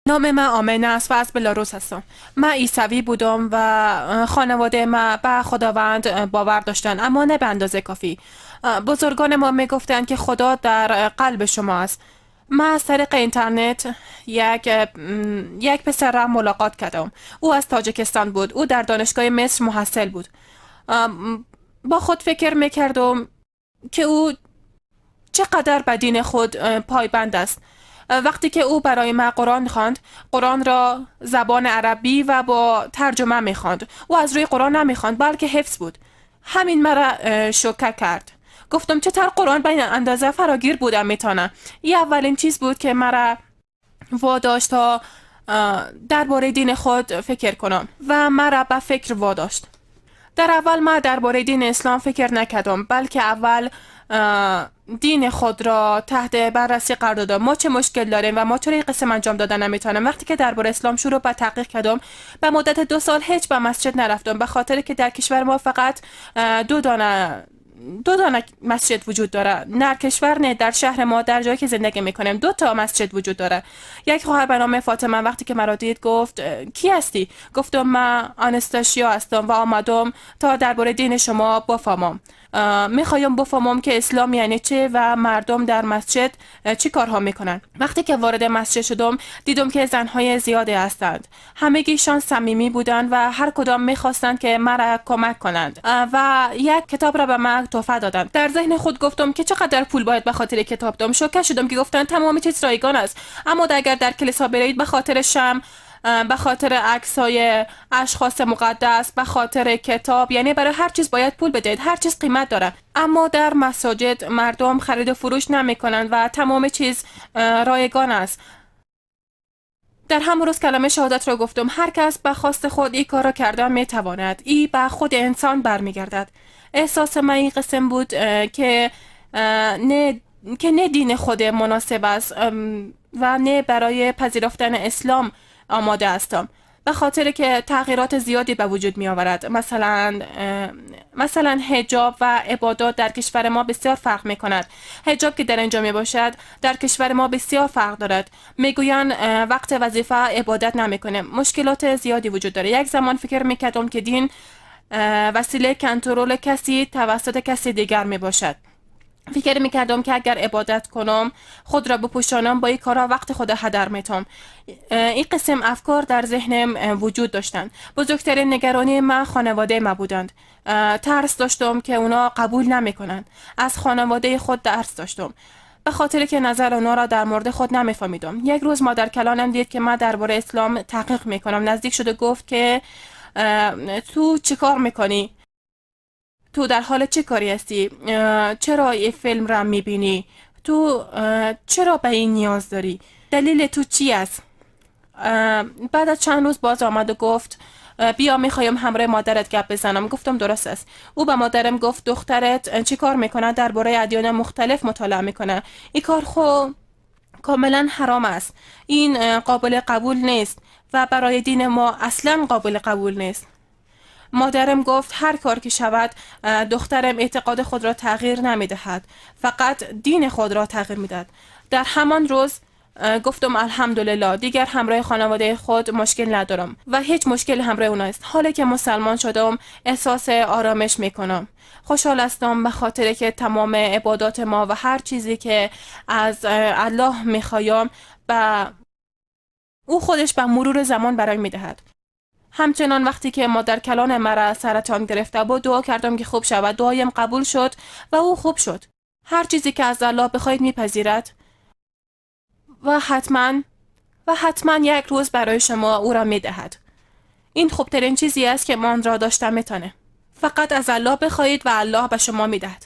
نام من آمنه است و از بلاروس هستم. من عیسوی بودم و خانواده من به خداوند باور داشتن، اما نه به اندازه کافی. بزرگان ما میگفتند که خدا در قلب شما است. من از طریق اینترنت یک پسر را ملاقات کردم. او از تاجیکستان بود. او در دانشگاه مصر محصل بود. با خود فکر میکردم که او چقدر به دین خود پایبند است. وقتی که او برای من قرآن خواند، قرآن را زبان عربی و با ترجمه میخواند. او از روی قرآن نمیخواند، بلکه حفظ بود. همین مرا شوکه کرد. گفتم چطور قرآن به این اندازه فراگیر بودم میتونه. این اولین چیز بود که مرا واداشت تا درباره دین خود فکر کنم و مرا به فکر واداشت. در اول من درباره دین اسلام فکر نکردم، بلکه اول دین خود را تحت بررسی قرار دادم. ما چه مشکل داریم و ما چرا این قسم انجام دادن نمیتونم. وقتی که درباره اسلام شروع به تحقیق کردم، به مدت 2 سال هیچ به مسجد نرفتم، به خاطر که در کشور ما فقط دو دانه مسجد وجود داره. نه کشور، نه در شهر ما، در جایی که زندگی میکنیم 2 تا مسجد وجود داره. یک خواهر به نام فاطمه وقتی که مرا دید گفت کی هستی؟ گفتم من آنستاشیا هستم و آمدم تا درباره دین شما بفهمم. میخوایم بفهمم که اسلام یعنی چه و مردم در مسجد چی کارها میکنن. وقتی که وارد مسجد شدم دیدم که زنهای زیادی هستند. همگیشان صمیمی بودند و هر کدام میخواستند که مرا کمک کنند و یک کتاب را به من تحفه دادند. در ذهن خود گفتم که چقدر پول باید به خاطر کتاب دادم. شوکه شدم که گفتند تمام چیز رایگان است، اما اگر در کلیسا بروید به خاطر شمع، به خاطر عکس‌های اشخاص مقدس، به خاطر کتاب، یعنی برای هر چیز باید پول بدهید، هر چیز قیمت داره. اما در مساجد مردم خرید و فروش نمی‌کنند و تمام چیز رایگان است. در همون روز کلمه شهادت را گفتم. هر کس به خواست خود این کار را کردن میتواند. ای به خود انسان برمیگردد. احساس من این قسم بود که نه دین خود مناسب است و نه برای پذیرفتن اسلام آماده هستم، به خاطر که تغییرات زیادی به وجود می آورد. مثلا حجاب و عبادات در کشور ما بسیار فرق می کند. حجاب که در اینجا می باشد در کشور ما بسیار فرق دارد. می گویند وقت وظیفه عبادت نمی کنه. مشکلات زیادی وجود داره. یک زمان فکر می کردم که دین وسیله کنترل کسی توسط کسی دیگر می باشد. فکر میکردم که اگر عبادت کنم، خود را بپوشانم، با این کارا وقت خود هدر میتم. این قسم افکار در ذهنم وجود داشتند. بزرگترین نگرانی من خانواده ما بودند. ترس داشتم که اونا قبول نمیکنند. از خانواده خود درس داشتم، به خاطر که نظر اونا را در مورد خود نمیفهمیدم. یک روز مادر کلانم دید که من درباره اسلام تحقیق میکنم. نزدیک شده گفت که تو چه کار میکنی؟ تو در حال چه کاری هستی؟ چرا این فیلم را میبینی؟ تو چرا به این نیاز داری؟ دلیل تو چی است؟ بعد از چند روز باز آمد و گفت بیا میخوایم همراه مادرت گپ بزنم. گفتم درست است. او به مادرم گفت دخترت چی کار میکنه؟ درباره ادیان مختلف مطالعه میکنه. این کار خو کاملا حرام است. این قابل قبول نیست و برای دین ما اصلا قابل قبول نیست. مادرم گفت هر کار که شود دخترم اعتقاد خود را تغییر نمی دهد، فقط دین خود را تغییر می دهد. در همان روز گفتم الحمدلله دیگر همراه خانواده خود مشکل ندارم و هیچ مشکل همراه اونا است. حالا که مسلمان شدم احساس آرامش می کنم. خوشحال هستم به خاطر که تمام عبادات ما و هر چیزی که از الله می خوایم و او خودش به مرور زمان برای می دهد. همچنان وقتی که مادر کلان مرا سرطان گرفته بود دعا کردم که خوب شود. دعایم قبول شد و او خوب شد. هر چیزی که از الله بخواید میپذیرد و حتما یک روز برای شما او را میدهد. این خوبترین چیزی است که من را داشتم میتونه. فقط از الله بخواید و الله به شما میدهد.